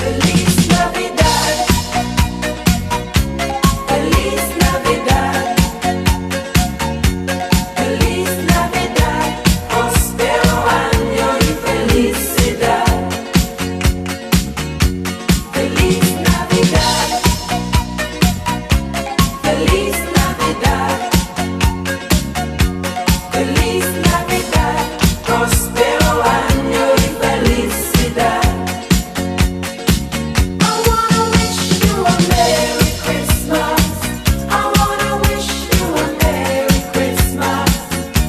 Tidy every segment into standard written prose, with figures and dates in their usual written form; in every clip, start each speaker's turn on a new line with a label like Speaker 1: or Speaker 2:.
Speaker 1: Feliz Navidad. Feliz Navidad. Feliz Navidad. Prospero año y felicidad. Feliz Navidad. Feliz Navidad. Feliz Navidad. Prospero año y felicidad. I wanna wish you a Merry Christmas. I wanna wish you a Merry Christmas.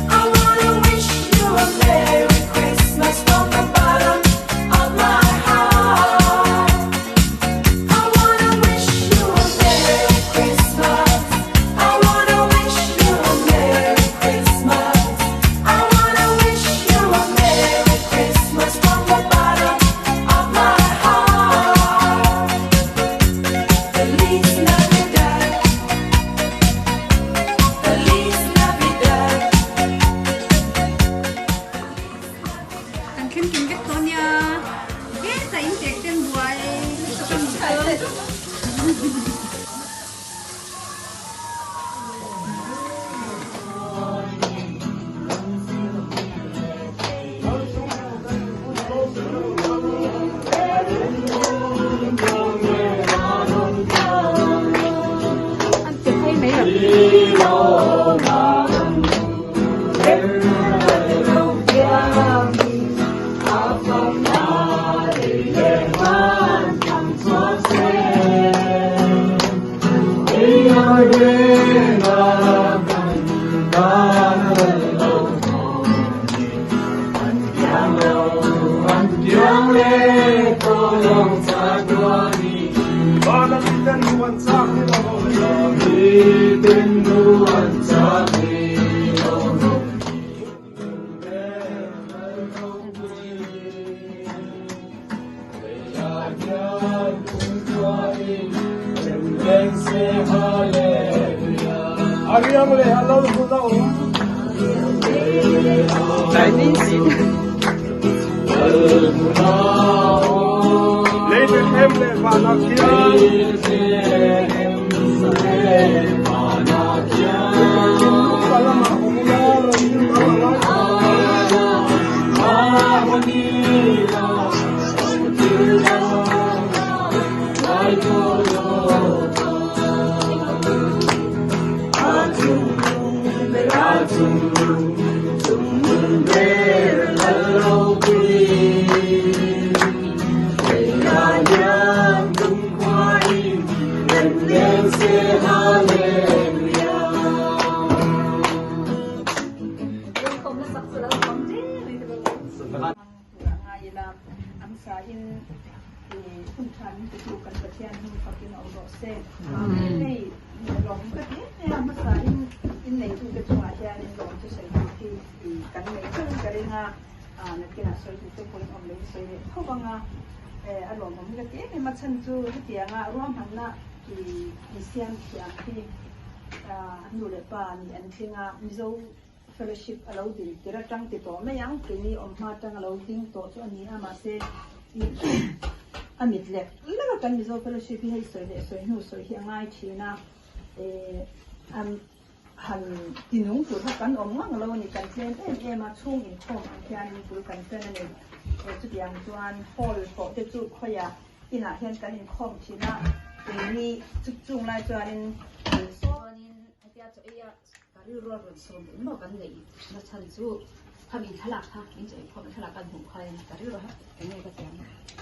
Speaker 1: I wanna wish you a Merry Christmas from the bottom of my heart. I wanna wish you a Merry Christmas. I wanna wish you a Merry Christmas. I wanna wish you a Merry Christmas from the bottom of my heart. Feliz Navidad. Feliz Navidad.
Speaker 2: Kan thleng kim vek tawh nia, hetah in tek ten buai lutuk a ni chuan. An ti phei mai lo. Fellowship a lo din tir atang ti tawh mai ang keini awm hma atang a lo ding tawh chu a ni a mahse a mit lek lek a kan Mizo Fellowship hi hei sawi leh sawi hnu sawi hi a ngai thin a eh an han ti nung tur kha kan awm ngang lo a ni kan tlem em em a chhung inkhawm ang hian bul kan tan a ni eh chutiang chuan hall pawh te chu khawiah inah hian kan inkhawm thin a keini chu chung lai chuanin
Speaker 3: Hetia chaw ei a ka rilru a rawn sawm eng maw kan neih na chhan chu khami thlalak kha min chaw ei khawm thlalak kan hmuh khain ka rilru a eng nge ka ti ang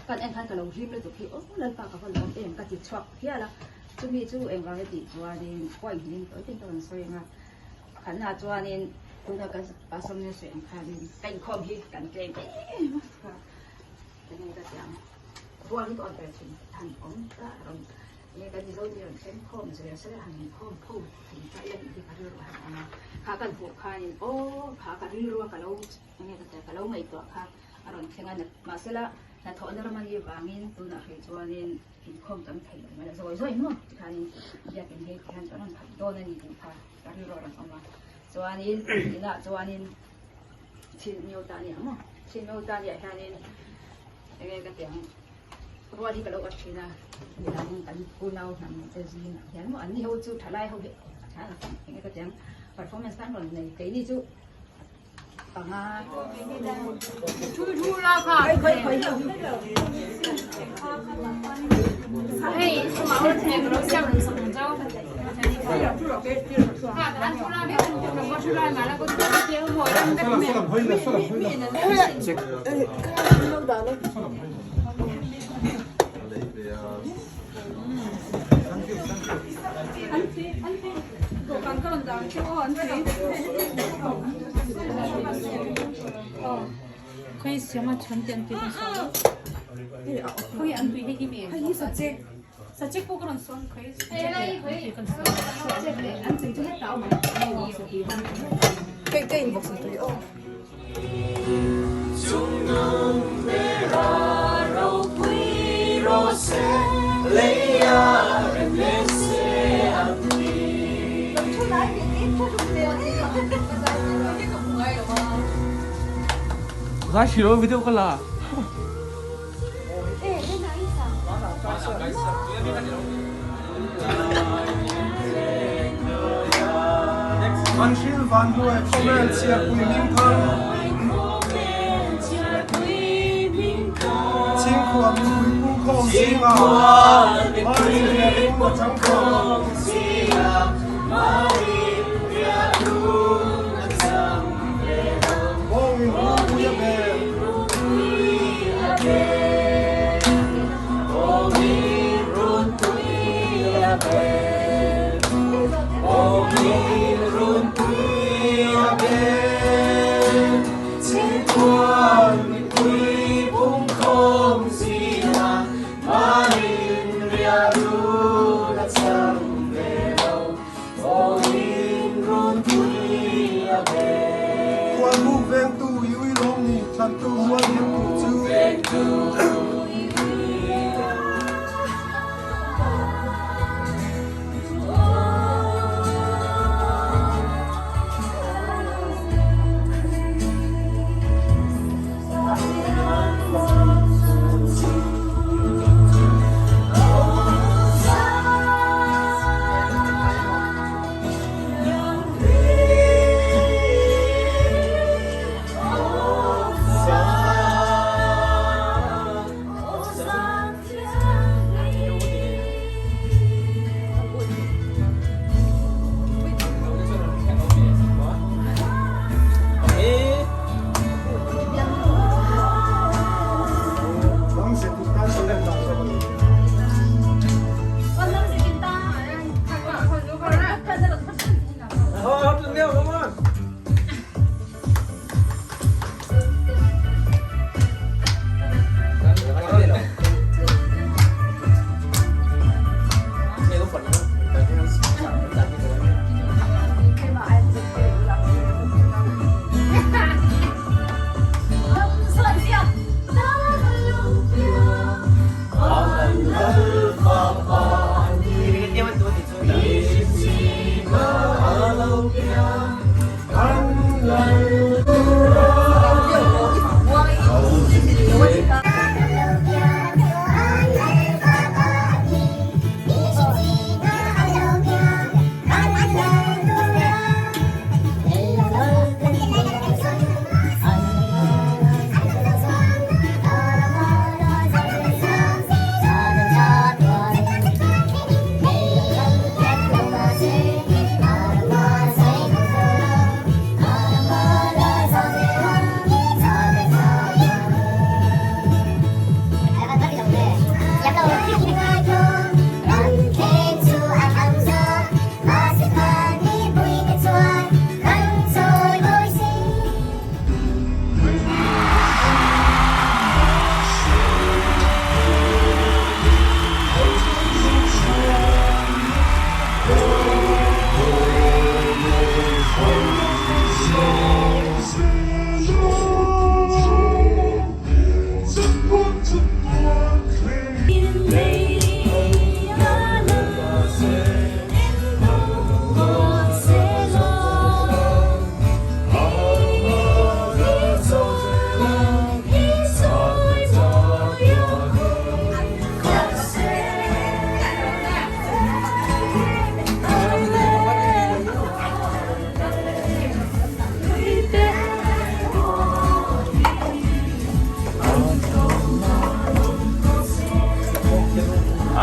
Speaker 3: kan en khan ka lo hlim lutuk hi aw Lalpa ka va lawm em ka ti chhuak hial a chumi chu engvang e tih chuanin point hming tawi ten ka rawn sawi ang a pakhatna chuanin tuna kan pastor nge sawi ang khanin ka inkhawm hi kan tlem em a eng nge ka ti ang rual hi ka on ber thin han awm ta rawn Nge kan Mizo te rawn thleng khawm zel se han inkhawm pho thei ta ila tih hi ka rilru a han awm a, kha kan hmuh khanin aw kha ka rilru a ka lo enge ka tia ka lo ngaihtuah kha a rawn thleng a, mahsela hnathawhna ram a nih vangin tunah hrih chuanin inkhawm tam thei lo mai la zawi zawi nuam tikhanin biakin hi tihian kan rawn khat dawn a ni tih kha ka rilru a rawn awm a, chuanin inah chuanin Chin Myo ta nia maw Chin Myo ta nia hianin enge ka ti ang. Rual hi ka lo awt thin a, midang kan unau hnam te zingah hian maw anni ho chu thalai ho hi a tha ang eng emaw tiang performance khan rawn nei keini chu panga
Speaker 4: Video ka la.
Speaker 5: An hril van hnuai khawvel chhiarpui hming thar. Chhingkhua mipui pungkhawm zingah Mari riah lung a chang khawm. Bawngin rulpui a bel. Khualbuk vengtu i ui lawm ni thlantu mual liam tu cu.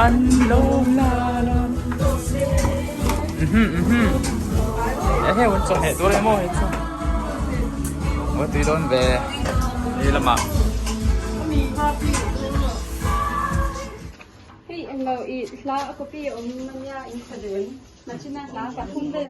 Speaker 4: An lo la la Mhm mhm Ehe un chawhmeh tur emaw hei chu Ua tui dawn ve Hei lamah
Speaker 6: Hei englo i hla a copy awm ania in khaw dun. Machina hla pathum vel.